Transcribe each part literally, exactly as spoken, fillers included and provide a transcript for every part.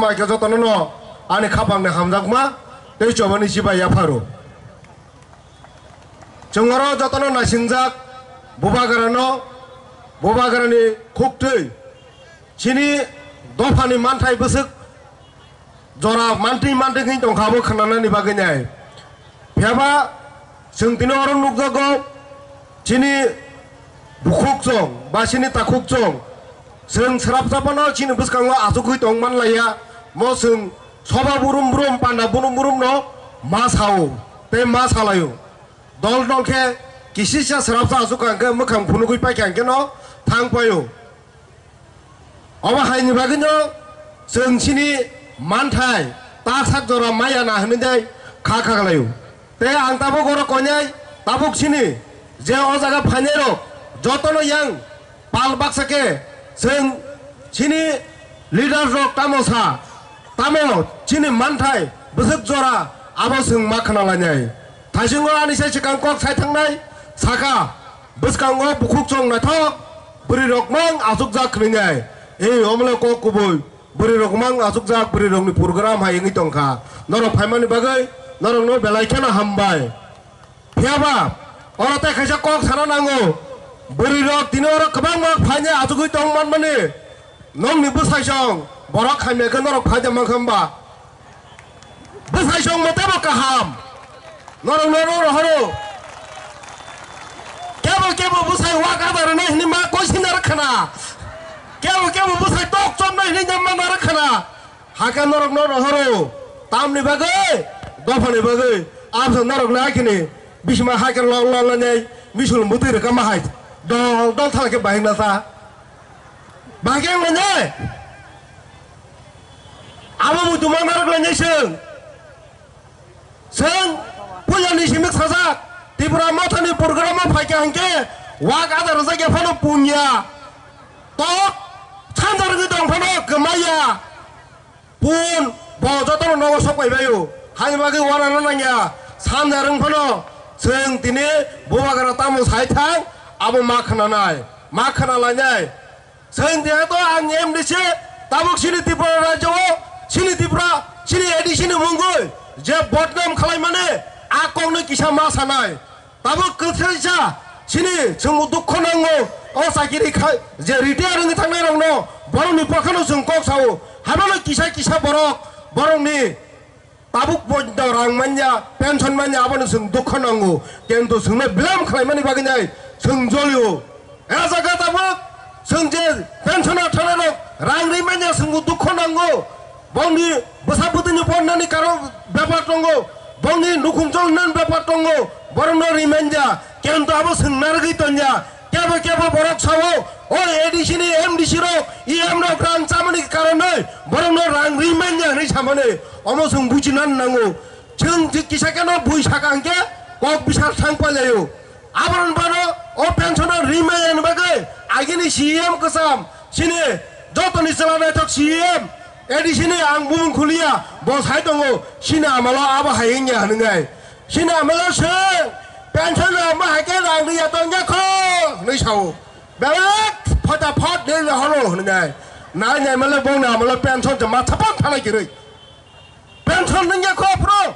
Maikhe jotono no ani khapangni hamjakma tei chobani chibai yapharo. Chwng oro jotono naisingjak, bubagrano, bubagrani khuktwi, chini dophani manthai bwswk jora mantwi mantwi khe tongkha abo khwnanani bagwi nai. Phiyaba chwng tini oro nukjago, chini bukhuk chwng ba chini takhuk chwng, chwng srapsa phano chini bwskango achugwi tong manlaiya. Mo chwng soba burum burum, panda burum burum no ma sao tei ma salaio. Dol dol khe kisisa srapsa achukha hwnkhe mwkhang phunugwi paikha hwnkhe no thang paio. Obo haini bagwino chwng chini manthai ta sak jora maya na hwnwi dai kha kha khlaio. Tei ang tabuk oro koinai tabuk chini je o jaga phainai rok jotono yang pal baksa khe chwng chini leader rok tamo sa, tamo chini manthai bwswk jora abo chwng ma khna lainai. Thaisingo ani sai swkang kok sai thangnai saka, bwskango bukhuk chwng naithok bwrwi rok mang achukjak khwlwinai. Ei omole kok kubui bwrwi rok mang achukjak, bwrwi rokni program hai wngwi tongkha. Norok phaimani bagwi norokno belai kheno hambai. Phiyaba oro tei kaisa kok sana nango. Bwrwi rok tini oro kwbangma phainai achugwi tong manmani. Nokni bwsai song borok hamya khe norok phaida mankha hwnba? Bwsai song mo tebo kaham. Norok no ro rohoro. Kebo kebo bwsai wak ada rwnai hwnwi ma koi sina rwkhana. Kebo kebo bwsai tok chomnai hwnwi ma na rwkhana. Hakhe norok no rohoro. Tamni bagwi, dophani bagwi. Absa norok na khini bisma hakhe lol lol nai misul mutwi rwkha ma hai. Dol dol thang khe bahik na sa. Bahik ang nai. Abo muitu ma narwk lainai chwng. Chwng puilani simi sajak Tipra Mothani program o phaikha hwnkhe wak ada rwjak ya phano pungya. Tok sanja rwgwi tong phano kwmaiya. Pun bo jotono nogo sok pai baio. Haini bagwi uanano nangya. Sanja rwng phano chwng tini bubagra tamo sai thang abo ma khnanai, ma khna lainai. Chwng diya to ang M D C, tabuk chini Tripura rajyo o, chini Tripura, chini A D C ni mungwi je bodnam khlai mani, a kokno kisa ma sanai. Tabuk kwthai sa, chini chwngbo dukho nango, o chakiri khai, je retire wngwi thangnai rokno, borokni pokhano chwng kok sao, haibano kisa kisa borok, borokni Tabuk bo rang manya, pension manya, abono chwng dukho nango. Kintu chwngno blame khlaimani bagwi nai chwng jolio. E jaga tabuk chwng je pension a thana rok rang ri manya, chwngbo dukho nango. Bongni bwsa bwtwini ponnani karon bepar tongo, bongni nukhung cholnani bepar tongo, borokno ri manya. Kintu abo chwng narwgwi tongya. Kebo kebo borok sao, o A D C ni M D C rok, E M rok rang chamani karonwi borokno rang ri manya hwnwi samani. Omo chwng buchina nango. Chwng je kisa kheno bui saka hwnkhe kok bisal thang pailaio. Abono bano o pension no ri manya ni bagwi agini C E M kwcham, chini jotoni chwla naithok C E M, A D C ni ang bumung khuliya, bo sai tongo, chini amalo abo hai wngya hwnwi. Chini amalo se pension rok ma hai khe rang ri ya tong ya kho hwnwi sao. Belek phota phot de ya holo hwnwi nai. Nai nai male bong na amalo pension je ma thapang thana kiroi. Pension nang ya kho phro.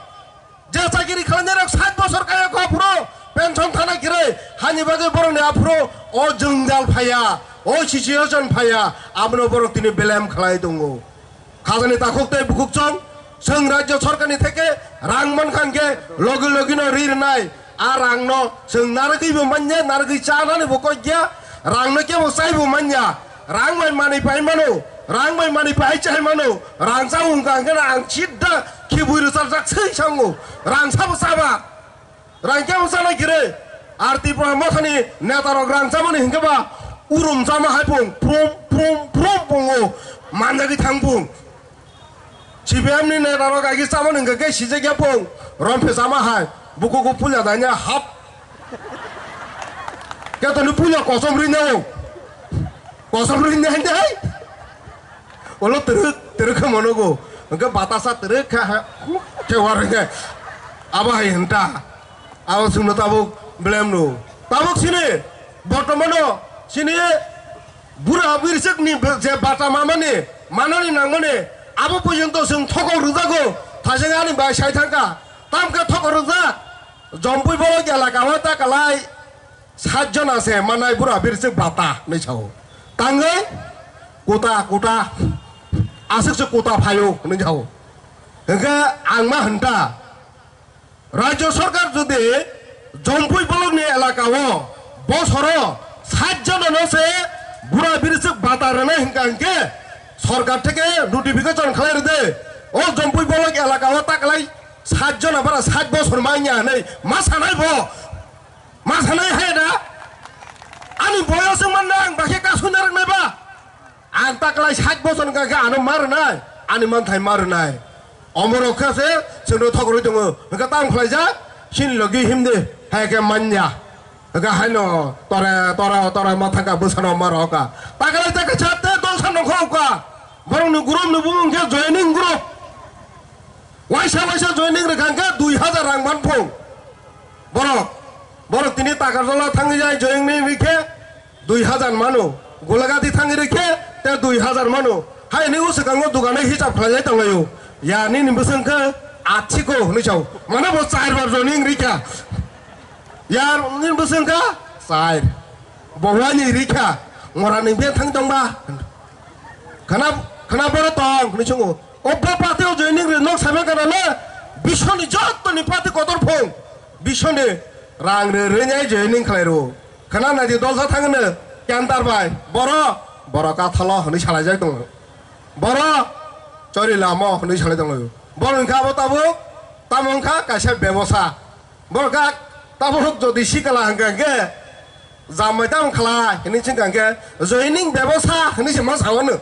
Je chakiri khlainai rok sat bosor kaya kho phro. Pension thana kiroi. Hani bagwi borok ni aphro o jwngjal phaya, o situation phaya, abono borok tini belem khlai tongo. Khajani takhuk tei bukhuk chwng, chwng rajyo sorkarni theke rang mankha hwnkhe logi logino ri rwnai. A rangno chwng narwgwibo manya, narwgwi chananibo kok ya. Rangno kebo chaibo manya. Rang bai manwi pai mano, rang bai manwi pai chai mano. Rang chao wngkha hwnkhe ang sidda khibui rwchapjak swi sango. Rang sabo chaba. Rang khe wngsa nai kire, ar Tripura mothani neta rok rang chamani hinkhe ba urum chama hai pung, prum, prum, prum pungo, manjagwi thang pung. C P M ni neta rok agi chamani hinkhe khe sijak ya pung, romphe chama hai, bukugo puila daina hap. Ketoni puila kosom ri nao, kosom ri nai dai. Olo twrwk, twrwk khe monogo. Hwnkhe batasa twrwk kha ha, khe war hwnkhe. Abo hai hwnta. Abo chwngno tabuk blame no. Tabuk sini, bortomano, sini bura birswkni je bata mamani, manani nangmani, Abo porjonto chwng thokok rwjago, thajeng ani bai sai thangkha. Tamkhe thokok rwjak, Jompui Bolok elaka o ta kwlai sat jona se manai bura birchik bata hinwi sao. Tangwi kuta kuta aswk se kuta phaio hinwi sao. Hwnkhe ang ma hwnta, Rajya Sarkar jodi Jompui Bolokni elaka o bosoro sat jona no se bura birchik bata rwnai hwnkha hwnkhe sorkar theke notification khlai rwdi. O Jompui Bolok elaka o ta kwlai sat jona bara sat bosor manya hinwi ma sanai bo. Ma sanai hai da? Ani boyos wng manna ang bakhe kasui narwk nai ba? Ang ta kwlai sat bosor wngkha khe ano ma rwnai, ani manthai ma rwnai. Omorok khe se chwngno thok rwi tongo, hwnkhe tamo khlaijak, chini logi himdi, hai khe manya. Hwnkhe haino tore, tore, tore ma thangkha bwsano ma roka. Ta kwlai ta khe chate dol sa nongkho uka. Borokni group ni bumung khe joining group. Waisa waisa joining rwkha hwnkhe dui hazar rang man phung. Borok, borok tini Takarjala thangwi jai joining rikhe dui hazar mano, Golagati thangwi rikhe te dui hazar mano. Hai ni uswkango dugano hisab khlaijai tonglaio. Ya nini bwswng khe atchiko hwnwi sao. Mane bo char bar joining rikha. Ya nini bwswng kha char. Bo wani rikha. Ngora ni beng thang tongba. Khana, khana boro tong hwnwi swngo. O bo party o joining rw nok saimang kana le, biswni jottoni party kotor phung, biswni rang rw rwnyai joining khlai rw. Khana naidi dolsa thangno Kendar bai, boro, boro kathalo hwnwi salaijak tongo. Boro chori lamo hwnwi salai tongo. Boro wngkha abo tabuk, tamo wngkha kaisa bebosa. Boro kha tabuk jodi sikala hwnkha hwnkhe, Jamai tamo khlai hinwi chwng kha hwnkhe, joining bebosa hinwi se ma sao no.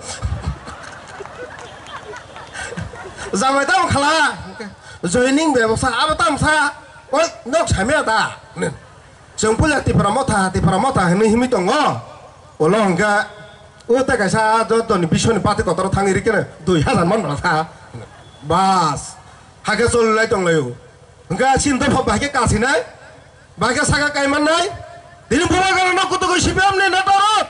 Jamai tamo khlai, joining bebosa, abo tamo sa, oi, nok samya da? Chwng puila Tipra Motha, Tipra Motha hinwi himwi tongo. Ulo hwnkhe, o tei kaisa jottoni biswni party kotor thangwi rikhe dui hazar man bwla sa. Bas, hakhe choli lai tonglaio. Hwnkhe chini dopha bahai khe kasinai, bahai khe saka kaimannai. Tini Bubagra no kutugo C P M ni neta rok.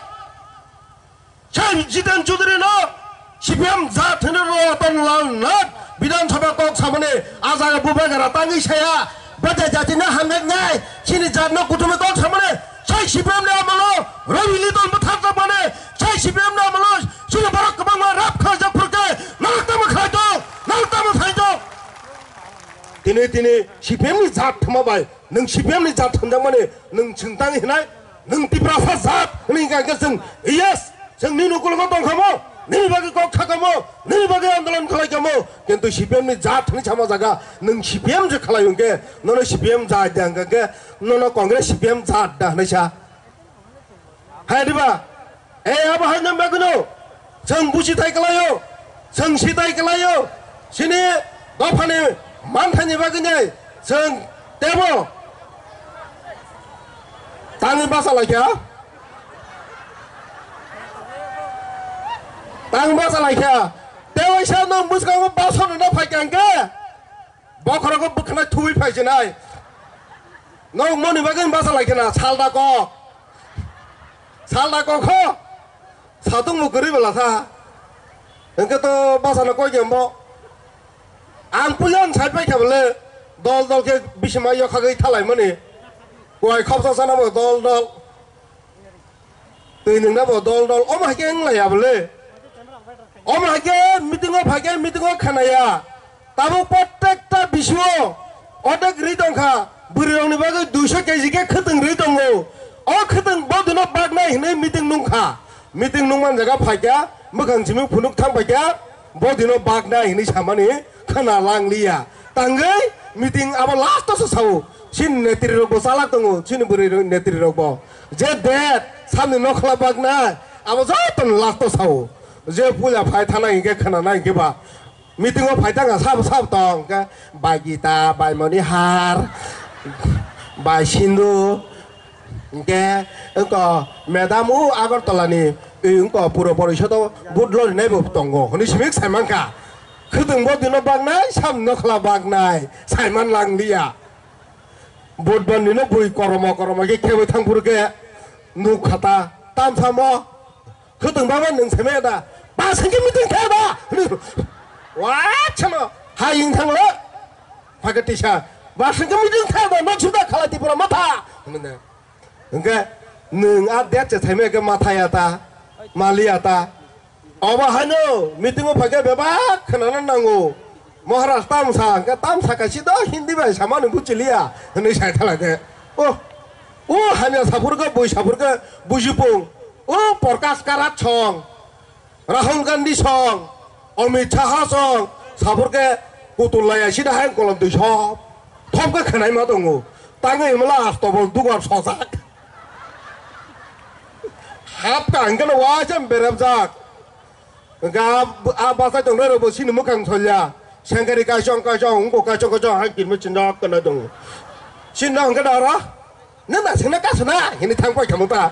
Sai Jiten Chaudhary no C P M jat hwnwi Ratan Lal Nath Bidhan Sabha kok samani a jaga Bubagra tangwi saya. Bajai jati no hamjaknai, chini jat no kuthumwi kok samani. Sai C P M ni amolo Rabi Liton bwtharjakmani. Sai C P M ni amolo chini borok kwbangma rap khaijak phurkhe nalok tamo khaito, nalok tamo saito. Tini, tini C P M ni jat thwma bai, nwng C P M ni jat thwnjakmani, nwng chwng tang hinai, nwng Tiprasa jat hwnwi hwnkha hwnkhe chwng, yes, chwng nini ukulungo tongkhamo, nini bagwi kok sakamo, nini bagwi andolon khlai kamo, kintu C P M ni jat hwnwi sama jaga, nwng C P M je khlai hwnkhe, nono C P M jat da hwnkha hwnkhe, nono Congress C P M jat da hwnwi sa. Hai diba? E abo hai nang bagwino. Chwng buchi tai kwlaio. Chwng si tai kwlaio. Chini dophani manthaini bagwinai chwng tebo tangwi basa laikha. Tang basa laikha. Tewaisa nwng bwskango basa rwna phaikha hwnkhe. Bokhorogo bwkhwnai thuwi phaisinai. Nok moni bagwi basa laikhana, salda kok. Salda kok ho. Satung bo kwrwi bwla sa. Hwnkhe to basa no koi kembo. Ang puyan sai paikha bole. Dol dol khe bisima yokhagwi thalaimani. Kuai khopsa sana bo dol dol. Twi nwngna bo dol dol omo hai khe wng lai ya bole. Omo hai khe meeting o phai khe meeting o khana ya. Tabuk prottekta bisio odek ri tong kha. Bwrwi rok ni bagwi duiso keji khe khwtwng ri tongo. O khwtwng bo dino baknai hinwi meeting nung kha. Meeting nung man jaga phai kha, mwkhang simi phunuk thang pai kha, bo dino baknai hinwi samani khwna lang li ya. Tangwi meeting abo last o se sao. Chini netri rok bo chalak tongo, chini bwrwi rok, netri rok bo. Je date, samni nokhla baknai, abo joto no last o sao. Je puila phai thana hinkhe khwnana hinkhe ba. Meeting o phai thangkha sabo sabo tong hinkhe bai Gita, bai Monihar, bai Sindhu, hinkhe wngkha madam o Agartala ni wngkha puro porisodo vote lorinai bo tongo hwnwi simi sai mankha. Khwtwng bo dino baknai, samni nokhla baknai, saiman lang liya. Budbani no bui koromo koromo khe khebai thang phuru khe nuk khata tam samo khwtwng baba nwng seme da ba sengke meeting khe ba Wa chano, ha ing thang lo. Phaga tisa. Ba sing kami ding tha ba, no chuda khala Tripura matha. Hwnwi. Hwnkhe nwng a date se thaimai khe matha ya ta, mali ya ta. Obo haino meeting o phaikhe bebak khwnana nango. Maharaj tamsa, hwnkhe tamsa kaisa do Hindi bai samani buchiliya, hwnwi sai thalai de. O, o hamya saphur khe bui saphur khe bujipung. O Prakash Karat song, Rahul Gandhi song, Amit Shah song, saphur khe kutul laya sida hai kolom twi sob. Thop khe khwnai ma tongo. Tangwi himla astobol dugar sojak. Hap ka hwnkhe no waisa berepjak. Hwnkhe a, a bachai tongnai rokbo chini mwkhang solya. Sengkari kaisong kaisong, wngkok kaisong kaisong, hai kirmi chinjak kana tongo. Chini no hwnkhe dara, nang na sengna kasuna, hini thang pai khamung ta.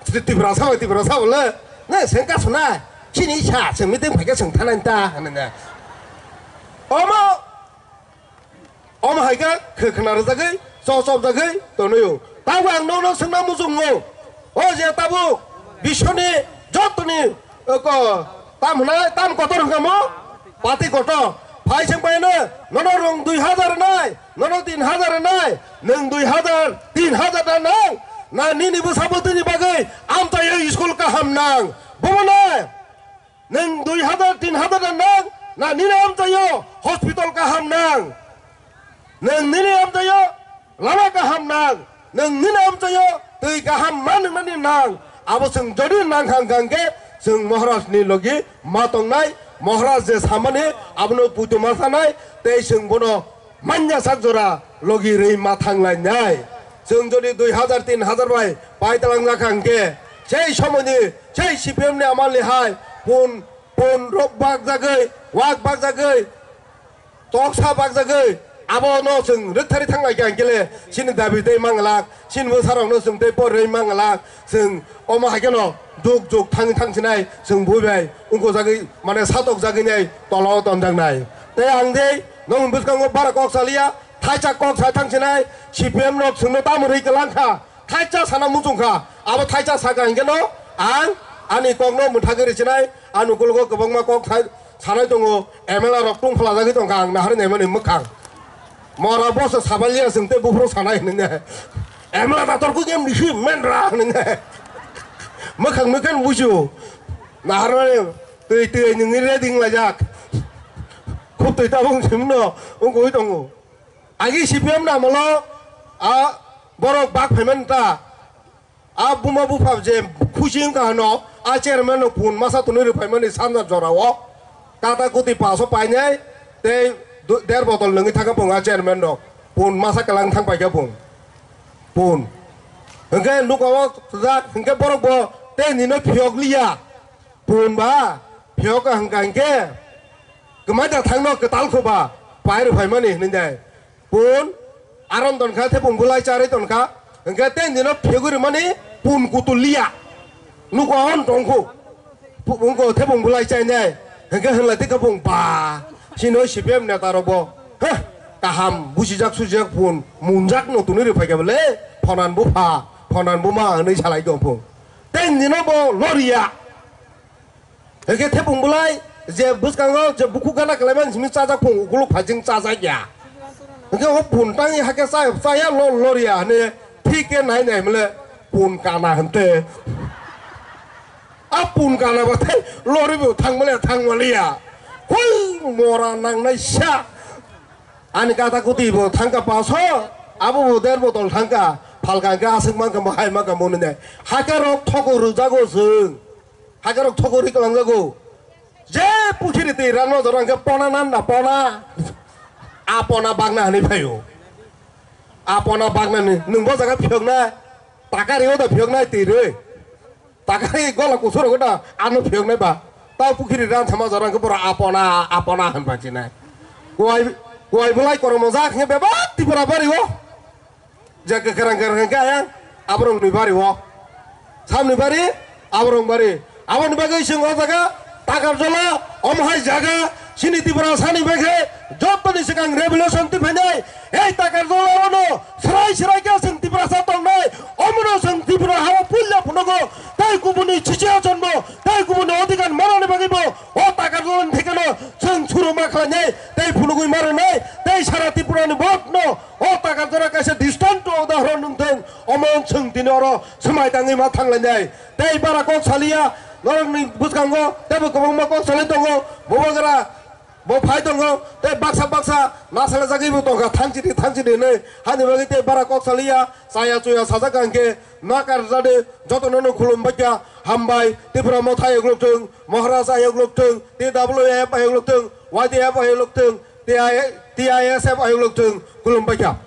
Tripura sabo, Tripura sabo le, nang seng kasuna, chini sa, seng meeting phaikhe seng thanai ta, hwnwi. Omo, Omo hai khe khe khna rwjagwi, chop chopjagwi tonwi o. Tabo ang nono swngna muchungo. O je tabuk biswni jotoni, o, ko, tam hwnai, tam kotor hwnkha mo? Pati kotor. Phai swng pai no, nono rwng dui hajar nai, nono tin hajar nai, nwng dui hajar, tin hajar da nang. Na nini bwsa bwtwini bagwi amchaio school kaham nang. Bomo nai. Nwng dui hajar tin hajar nang, na nini amchaio hospital kaham nang. Nwng nini amchaio lama kaham nang. Nwng nini amchaio twi kaham ma nwngnani nang. Abo chwng jodi nang kha hwnkha hwnkhe chwng Maharaj ni logi ma tongnai. Maharaj je samani abono puito ma sanai tei chwng bono manya sak jora logi rwi ma thanglainai. Chwng jodi dui hajar tin hajar bai pai talang jakha hwnkhe sei somoini Sei C P M ni amal ni hai pun, pun rok bak jagwi, wak bak jagwi, toksa bak jagwi, abo no chwng rwktharwi thang lai kha hwnkhe le chini dabi tei manglak, chini bwsa rok no chwng tei porwi manglak, chwng omo hai kheno juk juk thang thang sinai chwng bui bai wngko jagwi mane satok jagwi nai tola o tonjak nai. Tei ang dei nokni bwskango bara kok saliya, thaisa kok sa thang sinai, C P M rok chwngno tamo rwi kwlang kha. Thaisa sana muchung kha, abo thaisa saka hwnkhe no ang ani kokno mwthagwi rwchinai, ani ukologo kwbangma kok thai-, sanai tongo, M L A rok tungphlajagwi tongkha ang naharwi naimani mwkhang. Mora boso sabalia chwng tei buphuru sanai hwnwi ne. M L A dator kwi em disi menra hwnwi ne. Mwkhang mwkhang buju. Naharmani twi twi nungni ready wnglaijak. Khub twi tabung simno wngwi tongo. Agi C P M ni amolo a borok bak phaimani ta, a buma bupha je khusi wngkha hwno, a chairman no phone masa twnwi rwphaimani sanja jorao, kata kuti paso painai tei du-, der botol nungwi thangkha phung a chairman rok, phone masa kwlang thang paikha phung, phone. Hwnkhe nukao jak hwnkhe borok bo tei nino phiyok liya, phone ba phiyok hwnkha hwnkhe kwmai da thangno kwtal kho ba pai rwphaimani hwnwi dai. Pun aron tonkha, thepung bulai charwi tonkha. Hwnkhe tei nino phegwi rwmani pun kutul liya. Nuko on tongkhu. Pu-, wngko thepung bulai chainai. Hwnkhe hwnlai tikha pung ba. Sino C P M neta rokbo. Heh, kaham bujijak sujijak pun munjak no tunwi rwphaikha bole. Phonan bupha, phonan buma hwnwi salai tongphung. Tei nino bo loriya. Hwnkhe thepung bulai je bwskango je bukhuk gana kalaimani simi chajak phung ukuluk phaijing chajak ya. Hwnkhe o pun tangwi hakhe cha-, chaya lo-, loriya hwnwi thik khe nai nai mole pun kana hwnkhe. A pun kana bathai lori bo thangmale thangmaliya. Hoi mora nangnai sa. Ani kata kuti bo thangka paso, abo bo der botol thangka, phalka hwnkhe aswk mankha mo hai mankha mo nai. Hakhe rok thogo rwjago chwng. Hakarok thogori kwlangjago. Je pukhiri twi ranma jora hwnkhe pona nan da pona. A pona bagna hwnwi phaio. A pona bagna ni nwng bo jaga phiyokna. Takari o da phiyokna twi rwi. Takari gola kusuro da ano phiyokna ba. Ta pukhiri ran thama jora hwnkhe boro a pona, a pona hwn bachinai. Kuai, kuai bulai kormo jak hwnkhe bebak Tripura bari o. Je kwkhrang kwkhrang khe ayang aborokni bari o. Samni bari, aborok bari. Aboni bagwi chwng o jaga Takarjola, omo hai jaga Chini Tiprasani bagwi jotoni swkang revolution twi phainai, ei Takarjala no srai srai khe chwng Tiprasa tongnai, omono chwng Tripura hao puila phunugo, tei kubuni chichiya jonmo, tei kubuni odhikar manani bagwi bo o Takarjala ni thekeno chwng suru ma khlainai, tei phunugwi ma rwnai, tei sara Tripura ni vote no o Takarjala kaisa distant udahoron wngthung, omo chwng tini oro swmai tangwi ma thanglainai, tei bara kok saliya, norokni bwskango teibo kwbangma kok salai tongo, bubagra. Bo phai tongo, tei baksa baksa nasalajagwi bo tongkha, thangchidi, thangchidi hinwi. Hani bagwi tei bara kok saliya, chaya chuya sajak kha hinkhe, ma karjadi, jotono no khulum baikha, hambai, Tipra Motha ayok lokthung, Maharaj ayok lokthung, T W F ayok lokthung, Y T F ayok lokthung, T I, T I S F ayok lokthung, khulum baikha.